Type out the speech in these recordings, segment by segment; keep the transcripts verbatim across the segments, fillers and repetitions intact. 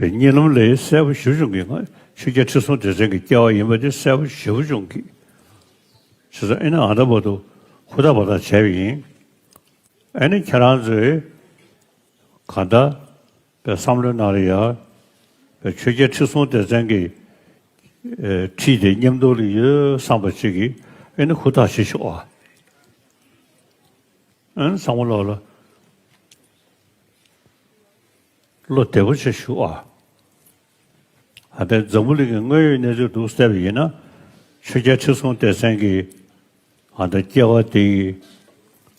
པའི་གཉིད་ལམ་ལས་གསལ་པོ་ཞེ་པོ་བྱུང་གི། ང་ཆོས་རྒྱལ་ཁྲི་སྲོང་ལྡེ་བཙན་གྱི་སྐྱེ་བ་ཡིན་པ་དེ་གསལ་པོ་ཞེ་པོ་བྱུང་གི། བྱས་ཙང་ཨེ་ནི་ཨ་ད་བར་དུ་ཧུར་ཐག་འབད་ཐག་བྱས་པ་ཡིན། ཨེ་ནི་ཁྱེད་རང་ཚོས་གང་ལྟར་པའི་བསམ་བློའི་ནང་ལ་ཡ། པའི་ཆོས་རྒྱལ་ཁྲི་སྲོང་ལྡེ་བཙན་གྱི་ཨེ་ཁྲིད་དེ་མཉམ་དུ་ལ་ཡོད་བསམ་པ་ཅིག་གིས་ཨེ་ནི་ཧུར་ཐག་བྱེད་ཤོག་ཨ། ཨེ་ནི་ཚང་མ་ལོག་ལ་བློ་བདེ་པོ་བྱེད་ཤོག་ཨ། ཨ་ད་འཛམ་བུ་གླིང་གི་དངོས་ཡོད་གནས་ཚུལ་འདུག་བལྟས་པ་ཡིན་ན། ཆོས་རྒྱལ་ཁྲི་སྲོང་ལྡེ་བཙན་གྱི་ཨ་ད་སྐྱེ་བ་དེའི་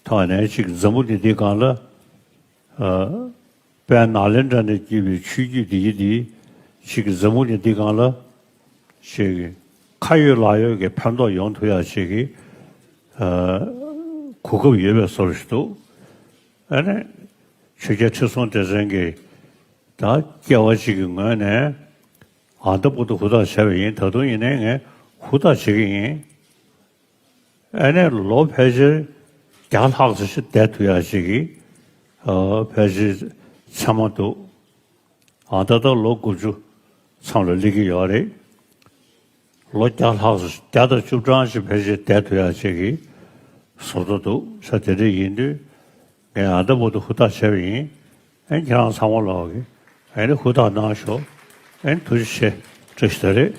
ཐོག་ནས་ཅིག་འཛམ་བུ་གླིང་འདིའི་སྒང་ལ། ཨ་དཔལ་ནཱ་ལེནྡྲ་ནས་བརྒྱུད་པའི་ཆོས་བརྒྱུད་འདི་ཡི་འདི་ཅིག་འཛམ་བུ་གླིང་འདིའི་སྒང་ལ་ཅིག་ཁ་ཡོད་ལག་ཡོད་ཀྱི་ཕན་ཐོགས་ཡོང་ཐུབ་ཡ་ཅིག་གི་ཨ་གོ་སྐབས་ཡོད་པའི་བཟོ་འདྲ་ཞིག་འདུག་ཨ་ནི་ཆོས་རྒྱལ་ཁྲི་སྲོང་ལྡེ་བཙན་གྱི་ད་སྐྱེ་བ་གཅིག་གི་ངོས་ནས་ཨ་ད་བར་དུ་ཧུར་ཐག་བྱས་པ་ཡིན། ད་དུང་ཡིན་ནའི་ངས་ཧུར་ཐག་བྱེད་ཀྱི་ཡིན། ཨ་ནི་ལོ་ཕལ་ཆེར་བརྒྱ་ལྷག་ཙམ་ཞིག་བསྡད་ཐུབ་ཡ་ཅིག་གི་ཨ་ཕལ་ཆེར་མཚན་མ་འདུག་ཨ་ད་ལྟ་ལོ་དགུ་བཅུ་མཚམས་ལ་སླེབས་ཀྱི་ཡོད་རེད། ལོ་བརྒྱ་ལྷག་ཙམ་བརྒྱ་དང་བཅུ་གྲངས་ཤིག་ཕལ་ཆེར་བསྡད་ཐུབ་ཡ་ཅིག་གི་བཟོ་འདྲ་འདུག་ས། དེ་འདྲ་ཡིན་དུས་ངས་ཨ་ད་བར་དུ་ཧུར་ཐག་བྱས་པ་ཡིན། ཨ་ནི་ཁྱེད་རང་ཚང་མ་ལོག་གིས་ཨ་ནི་ཧུར་ཐག་གནང་ཤོག་ཨ་ནི་ཐུགས་རྗེ་ཆེ། བཀྲ་ཤིས་བདེ་ལེགས།